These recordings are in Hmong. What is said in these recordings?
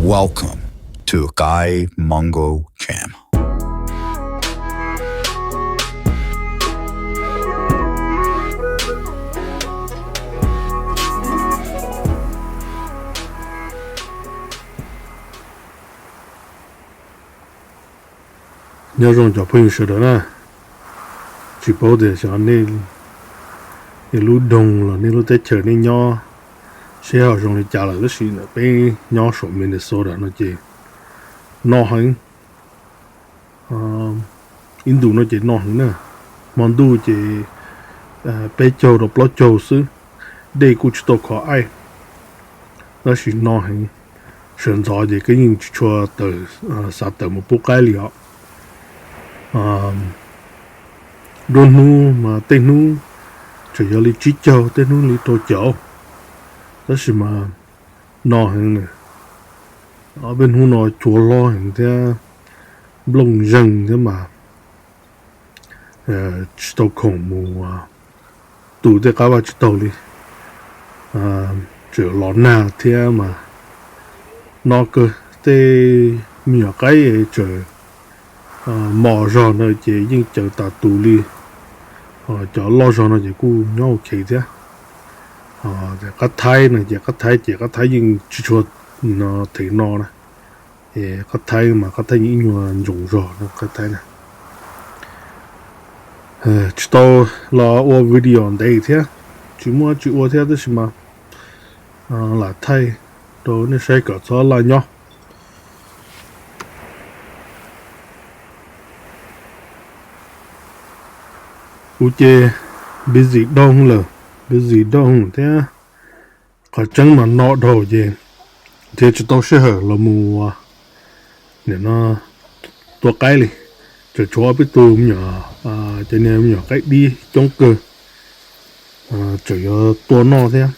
Welcome to Kai Mongo Channel. Nyob zoo cov phooj ywg sawv daws na, tsis paub tias xyov nej lub nroog los nej lub teb chaws nej nyob seb ho zoo li cas lawm, tab sis peb nyob saum Minnesota no ces no heev. Ib ntus no ces no heev na, hmo ntuj ces peb caug rau plaub caug xwb, dej kuj tsis tau khov aij, tab sis no heev. Sawv ntxov ces koj yeej tsis tshua tawm, xav tawm mus pub qaib li os. Nruab hnub mas tej hnub tseem yog li tsib caug, tej hnub li rau caum, tab sis mas no heev na, ob peb hnub no cua hlob heev thiab nplooj zeeg thiab mas tsis tau khoom mus tu tej qab vaj tsib taug li. Tseem los nag thiab mas no kawg, tej me nyuam qaib tseem mos zog no ces yeej caws tas tus li, cov loj zog no ces kuj nyob ok thiab. Qab thaib no ces qab thaib ces qab thaib yeej tsis tshua them no na. Qab thaib mas qab thaib yeej ib nyuag ntsoos zog no qab thaib na. Tsis tau los ua video ntev thiab, tsis muaj tsis ua thiab, tab sis mas lam thaij rau nej saib kom txhob laj nyob. Kuv ces busy doog lawm, busy doog thiab. Qhov tseeb mas no dhau ces thiaj tsis tau sij hawm los mus nim no tua qaib li. Tseem tshuav ob peb tug me nyuam, cov niag me nyuam qaib dib coob kawg, tseem yuav tua noj thiab.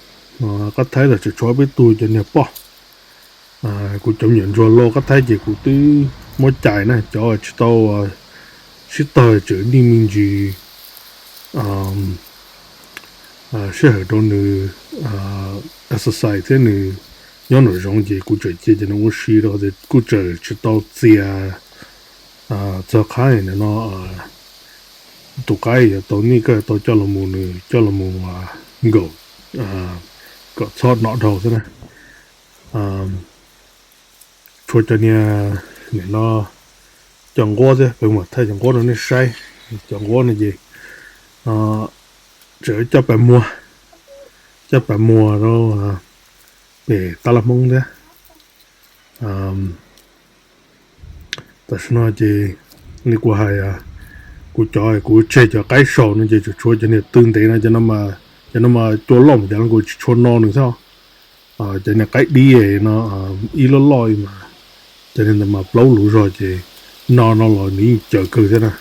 Qab thaib los tseem tshuav ob peb tug cov niag poj. Kuv cov me nyuam ntsuag lauj, qab thaib ces kuv twb muab cais na, cov tsis tau sib tawg tseem nij me ntsis sij hawm rau nws exercise thiab nws nyob nraum zoov ces kuv tseem cia cov nws ua si rau tias kuj tseem tsis tau txias txog qhab no. Tus qaib yuav tau nij koj tau coj los mus, nws coj los mus nkaum kom txhob no dhau xwb na. Tshuav cov niag nim no cov nquab thiab, peb mam thaij cov nquab rau nej saib. Cov nquab no ces tseem coj pas muag, coj pas muag rau pem tab laj Hmoob thiab. Tam sim no ces li kuv hais, kuv cov kuv tseg cov qaib saum no ces tseem tshuav cov niag tw ntev no, cov no mas cua loj mas cov no kuv tsis tshua no nws thiab. Cov niag qaib dib no ib loj loj mas cov niag ntawd mas plaub luv zog ces no no los nws yeej cawv kawg thiab na.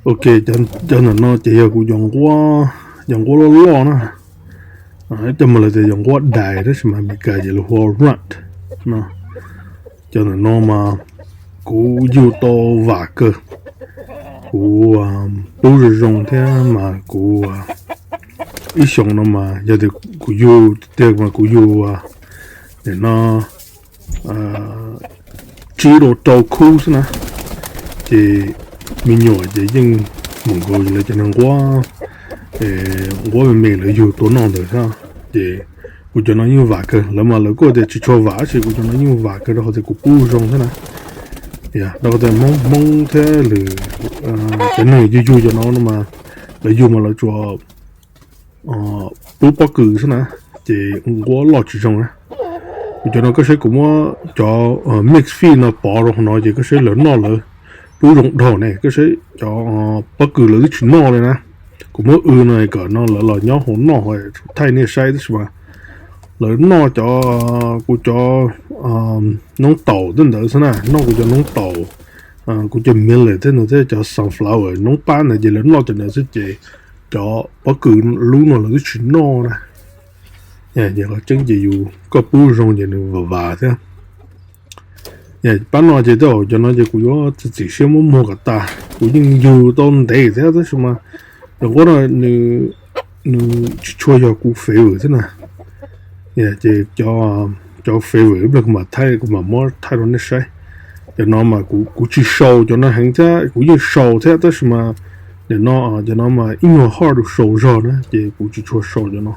Ok, cov ntawm no ces yog kuv cov nquab, cov nquab loj loj na. Coj mas lawv tias cov nquab dais tab sis mas Meskas ces lawv hu ua runt no. Cov ntawm no mas kuv yug tau vam kawg, kuv pub zoo zoo thiab mas kuv ib xyoos no mas yog tias kuv yug tiag mas kuv yug nim no tsib rau rau khub xwb na. Ces me nyuam ces yeej mus nkaus lawv cov niag nquab, nquab me me lawv yug tua noj ntawd thiab. Ces kuv cov no yeej vam kawg, lawv mas lawv kuj tias tsis tshua vam tab sis kuv cov no yeej vam kawg rau qhov tias kuv pub zoo thiab na. Rau qhov tias Hmoob, Hmoob thiab lwm cov neeg yug yug cov no no mas lawv yug mas lawv tsuas pub pob kws xwb na, ces nquab loj tsis zoo na. Kuv cov no koj saib kuv muab cov mix feed no pov rau hauv no ces koj saib lawv noj lawv pub zoo dhau ne, koj saib cov pob kws lawv twb tsis noj li na. Kuv muab w no kom no lawv los nyob hauv noj, thaij nej saib tab sis mas lawv noj cov, kuv cov noob taum tej ntawd xwb na, noj kuv cov noob taum, kuv cov millet thiab ntawd thiab cov sunflower noob pab ntawd ces lawv noj cov ntawd xwb ces cov pob kws lub no lawv twb tsis noj na. Ces qhov tseeb ces yus koj pub zoo ces nws vam vam thiab. Pab no ces tej zaum cov no ces kuv yuav txiav txim siab muab muag kom tas, kuv yeej yug tau ntev thiab tab sis mas cov nquab no nws nws tsis tshua yog kuv favorite thiab na. Ces cov, cov favorite ib pliag kuv mam thaij, kuv mam muab thaij rau nej saib. Cov no mas kuv, kuv tsis sau cov no heev thiab, kuv yeej sau thiab tab sis mas nim no cov no mas ib nyuag hard to sau zog na ces kuv tsis tshua sau cov no.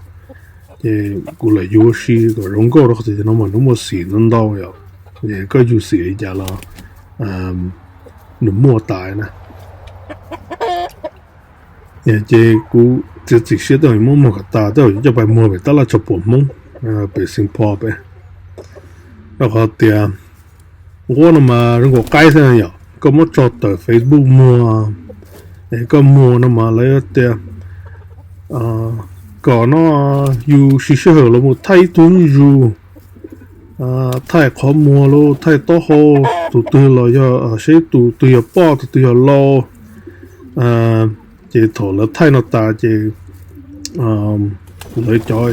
Ces kuv lam yuav ua si kom zoo nkauj rau qhov tias cov no mas nws muaj xim ntau ntau yom. Ces koj yug xim li cas los nws muaj tas na. Ces kuv txiav txim siab tej zaum muab muag kom tas, tej zaum yuav coj pais muag pem tab laj tshaj puam Hmoob, pem Saint Paul pem. Rau qhov tias nquab no mas zoo nkaus qaib thiab yom, koj muab tso tawm Facebook muag, es koj muag no mas lawv tias kom no yus siv sij hawm los mus thaij ib tug zuj zus, thaij qhov muag los thaij taub hau, tus twg los yog seb tus twg yog poj tus twg yog lau. Ces thaum lawv thaij no tas ces lawv cov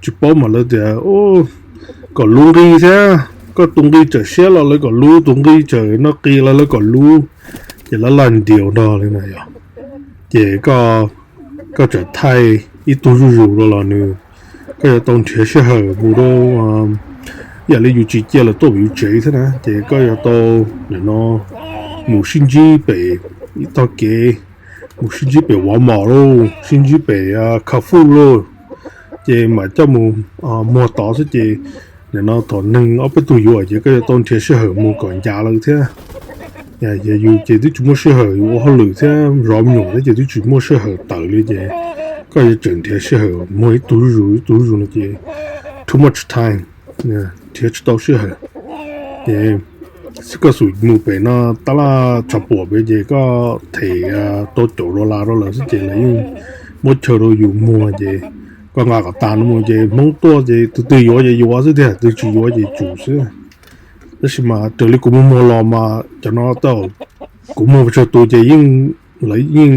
tsis paub mas lawv tias kom luv nqi thiab, koj tus nqi tseem siab los lawv kom luv, tus nqi tseem no qis los lawv kom luv, ces lawv laj ntiaus nrog li na yom. Ces koj tseem thaij ib tug zuj zus rau los nws, koj yuav tau nrhiav sij hawm mus rau, yam li yus tsis cia lawv tuaj pem yus tsev thiab na, ces koj yuav tau nim no mus sib ntsib pem ib tog kev, mus sib ntsib pem Walmart lauj, sib ntsib pem Carrefour lauj, ces mam coj mus muag tod xwb ces nim no thaum neeg ob peb tug yuav ces koj yuav tau nrhiav sij hawm mus kom ncav lawv thiab. Yog yus ces twb tsis muaj sij hawm, yus ua hauj lwm thiab zov me nyuam thiab ces twb tsis muaj sij hawm tawm li ces koj yuav tseem nrhiav sij hawm muag ib tug zuj zus ib tug zuj zus no ces too much time, nrhiav tsis tau sij hawm. Ces koj xub mus pem no tab laj tshaj puam pem ces koj them rau caum dollar rau lawv xwb ces lawv yeej muab chaw rau yus muag ces koj nqa kom tas no mus ces Hmoob tuaj ces tus twg yuav ces yuav xwb tiag, tus twg tsis yuav ces tsum xwb. Tab sis mas raws li kuv muag muag los mas cov no tau, kuv muag pes tsawg tus ces yeej, lawv yeej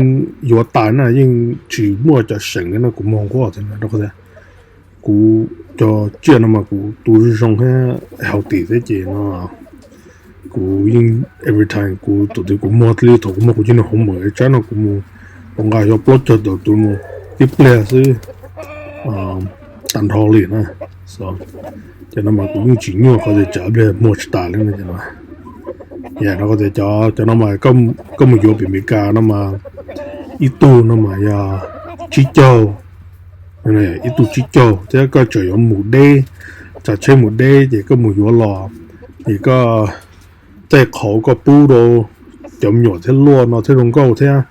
yuav tas na, yeej tsis muaj cov seem li no kuv muag nquab thiab na rau qhov tias kuv cov tsiaj no mas kuv tu zoo zoo thiab healthy thiab ces no kuv yeej every time kuv tus twg kuv muag li thaum kuv muag kuv cov niag homework tsab no kuv mus, kuv nqa xyov plaub caug tawm tus mus ib pliag xwb tag nrho li na. Ces no mas kuv yeej tsis nyuaj qhov tias tsam ib pliag muag tsis tas li no ces no. Yam no qhov tias cov no mas koj mus yuav pem Amelikas no mas ib tug no mas yog tsib caug, ib tug tsib caug thiab koj tseem yuav mus deb, tsav tsheb mus deb ces koj mus yuav los ces koj tej qhauv koj pub rau cov me nyuam thiab luaj no thiab zoo nkauj thiab,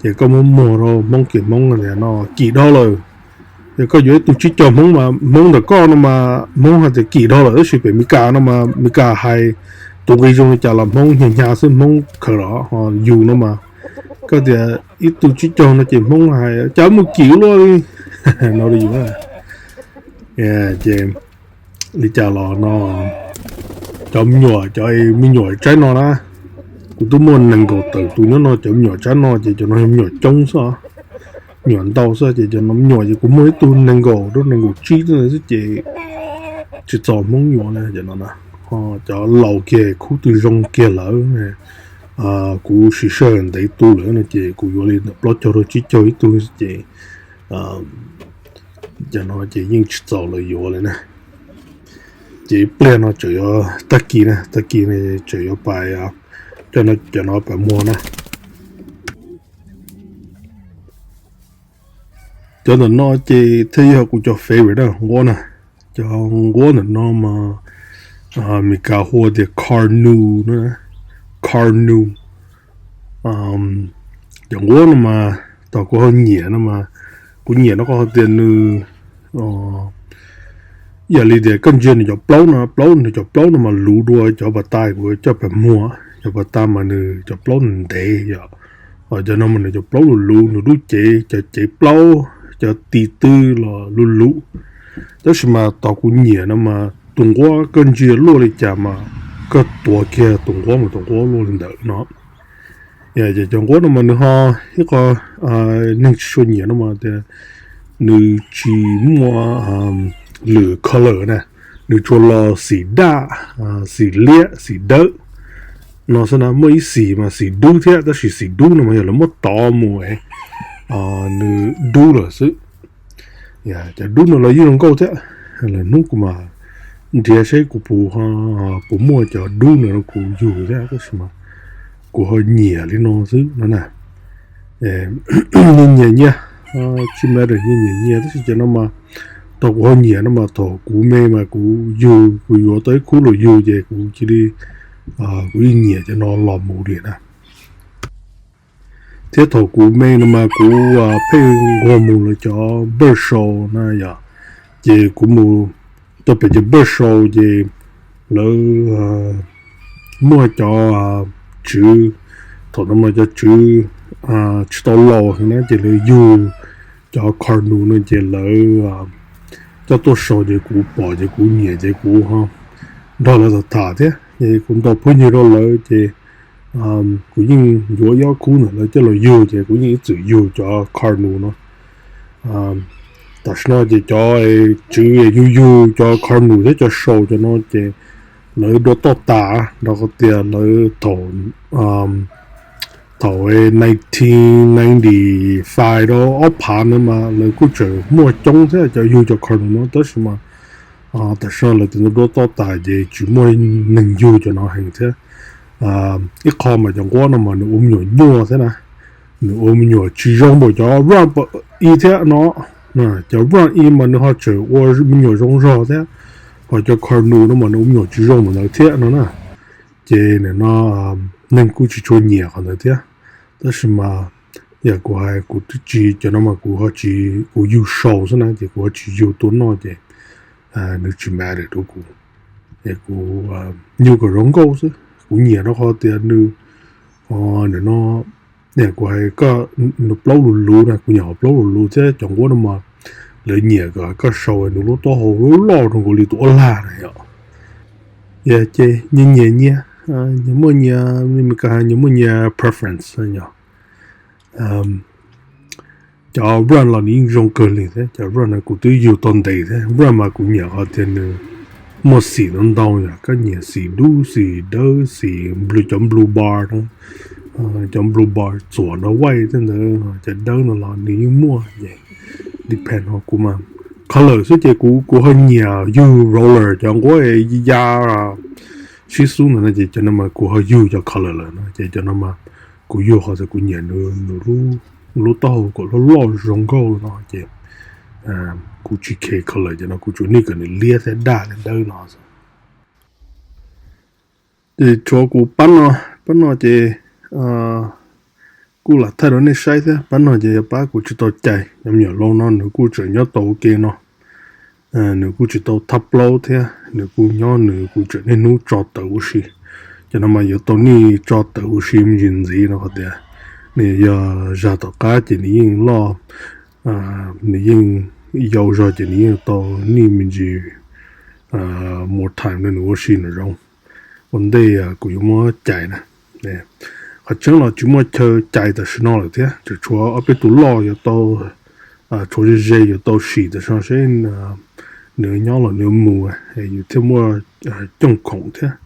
ces koj muab muag rau Hmoob kiag Hmoob tias no kim dhau lawm. Yog koj yuav ib tug tsib caug Hmoob mas Hmoob ntawm koj no mas Hmoob hais tias kim dhau lawm tab sis pem Amelikas no mas Amelikas hais tus nqi zoo li cas los Hmoob hnyav hnyav xwb, Hmoob khaws los ho yus no mas koj tias ib tug tsib caug no ces Hmoob hais cas mus kim luaj li no li yus. Ces li cas los no cov me nyuam, cov me nyuam tsab no na, kuv twb muaj nees nkaum tawm tus nyob no, cov me nyuam tsab no ces cov no me nyuam coob xwb, me nyuam ntau xwb ces cov no me nyuam ces kuv muaj ib tug nees nkaum rau nees nkaum tsib xwb ces tsis txaus Hmoob yuav li cov no na. Cov laus kiag khub twg zoo kiag lawm, kuv siv sij hawm ntev tu lawm no ces kuv yuav li ntawm plaub caug rau tsib caug ib tug ces cov no ces yeej tsis txaus lawv yuav li na. Ces ib pliag no tseem yuav tag kis na, tag kis no tseem yuav pais coj cov no pais muag na. Cov ntawm no ces thiaj yog kuv cov favorite na, nquab na. Cov nquab ntawm no mas Amelikas hu tias cornu na, cornu. Cov nquab no mas thaum kuv ho nyiam no mas kuv nyiam no qhov tias nws, yam li tias koj ntsia nws cov plaub no, plaub, nws cov plaub no mas luv dua cov pas tas kuv coj pem muag, cov pas tas mas nws cov plaub nws ntev yom. Cov no mas nws cov plaub luv luv, nws lub cev, cov cev plaub, cov tis tw los luv luv. Tab sis mas thaum kuv nyiam no mas tus nquab koj ntsia luaj li cas mas koj tuav kiag tus nquab mas tus nquab luaj li ntawd no. Ces cov nquab no mas nws ho ib qho neeg tsis tshua nyiam no mas tias nws tsis muaj lwm color na, nws tsuas los xim daj, xim liab, xim dawb no xwb na. Muaj ib xim mas xim dub thiab tab sis xim dub no mas yog lawv muab tov mus nws dub lawm xwb. Cov dub no los yeej zoo nkauj thiab. Lwm hnub kuv mam nrhiav seb kuv puas, puas muaj cov dub no rau kuv yug thiab, tab sis mas kuv ho nyiam li no xwb no na. Nyias nyiam nyias, tsis matter, nyias nyiam nyias, tab sis cov no mas thaum kuv ho nyiam no mas thaum kuv me mas kuv yug, kuv yuav tau ib khub los yug ces kuv cia li, kuv yeej nyiam cov no los mus li na. Thiab thaum kuv me no mas kuv pheej nquag mus lawv cov bird show na yom, ces kuv mus tau pem cov bird show ces lawv muaj cov tswv, thaum no mas cov tswv tsis tau laus heev na ces lawv yug cov cardinal no ces lawv coj tuaj show ces kuv pom ces kuv nyiam ces kuv ho nrog lawv tham tham thiab ces kuv ntaus phooj ywg rau lawv ces kuv yeej yuav ib ob khub ntawm lawv coj los yug ces kuv yeej ib txwm yug cov cardinal no. Tam sim no ces cov tswv yug yug cov cardinal thiab cov show cov no ces lawv dua toj tas, rau qhov tias lawv thaum, thaum nineteen ninety five rau ob phav na mas lawv kuj tseem muaj coob thiab cov yug cov cardinal no, tab sis mas tam sim no lawv twb dua toj tas ces tsis muaj neeg yug cov no heev thiab. Ib qho mas cov nquab no mas nws ua me nyuam nyuaj thiab na, nws ua me nyuam tsis zoo npaum cov brown i thiab no. Cov brown i mas nws ho tseem ua me nyuam zoo zog thiab, ho cov cardinal no mas nws ua me nyuam tsis zoo npaum ntawd thiab no na. Ces nim no neeg kuj tsis tshua nyiam qhov ntawd thiab, tab sis mas yam kuv hais kuv twb tsis, cov no mas kuv ho tsis, kuv yug show xwb na ces kuv ho tsis yug tua noj ces nws tsis matter rau kuv. Es kuv yug kom zoo nkauj xwb, kuv nyiam rau qhov tias nws, nws no, kuv hais koj, nws plaub lus luv na, kuv nyiam hom plaub lus luv thiab cov nquab no mas lawv nyiam kom koj show nws lub taub hau loj loj zoo nkaus li tus uab lag na yom. Yog ces nyias nyias nyias, nyias muaj nyias, li Meskas hais nyias muaj nyias preference yom. Cov brown los nws yeej zoo kawg li thiab, cov brown no kuv twb yug tau ntev thiab. Brown mas kuv nyiam qhov tias nws muaj xim ntau ntau yom, koj nyiam xim dub xim dawb xim blue, cov blue bar no, cov blue bar txuas no white tej ntawd, cov dawb no los nws yeej muaj ces depend hos kuv mas. Color xwb ces kuv, kuv ho nyiam yug roller, cov nquab ya sib xub ntawd no ces cov no mas kuv ho yug cov color lawm no ces cov no mas kuv yug qhov tias kuv nyiam nws, nws lub, lub taub hau kom loj loj zoo nkauj no ces kuv tsis care color, cov no kuv tsuas need kom nws liab thiab daj thiab dawb no xwb. Ces tshuav kuv pab no, pab no ces kuj lam thaij rau nej saib thiab, pab no ces yog pab kuv tsis tau cais, cov me nyuam hluas no nws kuj tseem nyob tau ua ke no. Nws kuj tsis tau thab plaub thiab, nws kuj nyob nws kuj tseem niaj hnub tso tawv ua si. Cov no mas yuav tau nej tso tawv ua si me ntsis ntxiv no qhov tias nws yog zag tom qab ces nws yeej loj, nws yeej yau zog ces nws yeej tau nej me ntsis more time no nws ua si nws zoo. Ua ntej kuv yuav muab cais na. Qhov tseeb los tsis muaj chaw cais tam sim no lawm thiab, tseem tshuav ob peb tus loj yuav tau, tshuav ze ze yuav tau sim tam sim no seb nws nyob los nws mus, yus thiaj muaj cooj khoom thiab.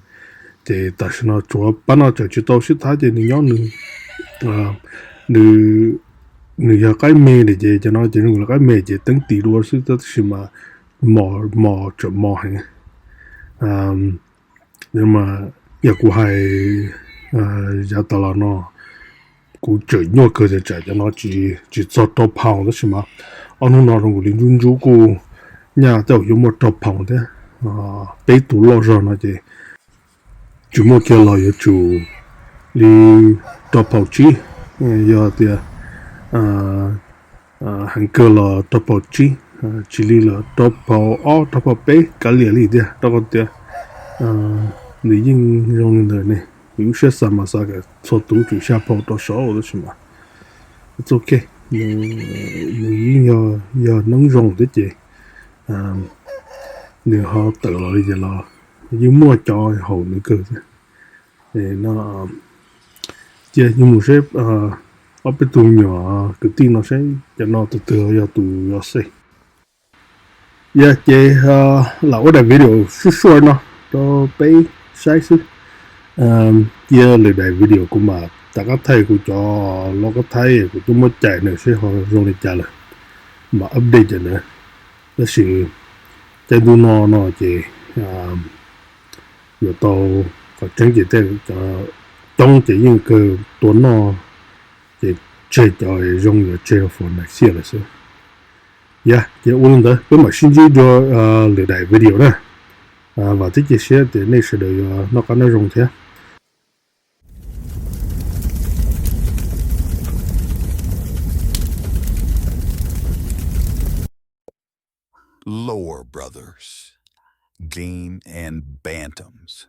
Ces tam sim no tshuav pab no tseem tsis tau sib thab ces nws nyob nws, nws, nws yog qaib me lawm ces cov no ces nws yog qaib me ces teeb tis dua xwb tab sis mas mos, mos tseem mos heev. Mas yog kuv hais yav tas los no, kuv tseem nyuaj kawg tias tsam cov no tsis txog rau pound tab sis mas ob hnub no zoo nkaus li ntsub ntsub kuj nyaj tej zaum yuav muaj rau pound thiab. Peb tus loj zog no ces tsis muaj kiag los yuav tsum li rau pound tsib, yog tias heev kawg los rau pound tsib, tsis li los rau pound ob rau pound peb kav liam li tiag, rau qhov tias nws yeej zoo li ntawd ne. Kuv lub siab xav mas xav kom txhua tus tsum xya pound rau saud tab sis mas it's okay, nws yeej yog noob zoo thiab ces nws ho tawm los li cas los yeej muaj cov haum nws kawg thiab. Cia yus mus seb ob peb tug me nyuam kwv tij no seb cov no tus twg yog tus yuav xej. Yog ces lam ua daim video short short no rau peb saib xwb. Cia lwm daim video kuv mam rov qab thaij kuv cov loj qab thaib kuv twb muab cais nws seb ho zoo li cas lawm, mam update cov ntawd. Tab sis caij ntuj no no ces yuav tau, qhov tseeb ces tej cov coob ces yeej kawg tua noj, ces tseg cov zoo yuav tseg for next year lawm xwb. Yog ces ua li ntawd peb mam sib ntsib dua lwm daim video na. Vam thiab cia siab tias nej sawv daws yuav noj qab nyob zoo thiab. Lore Brothers, Game and Bantams.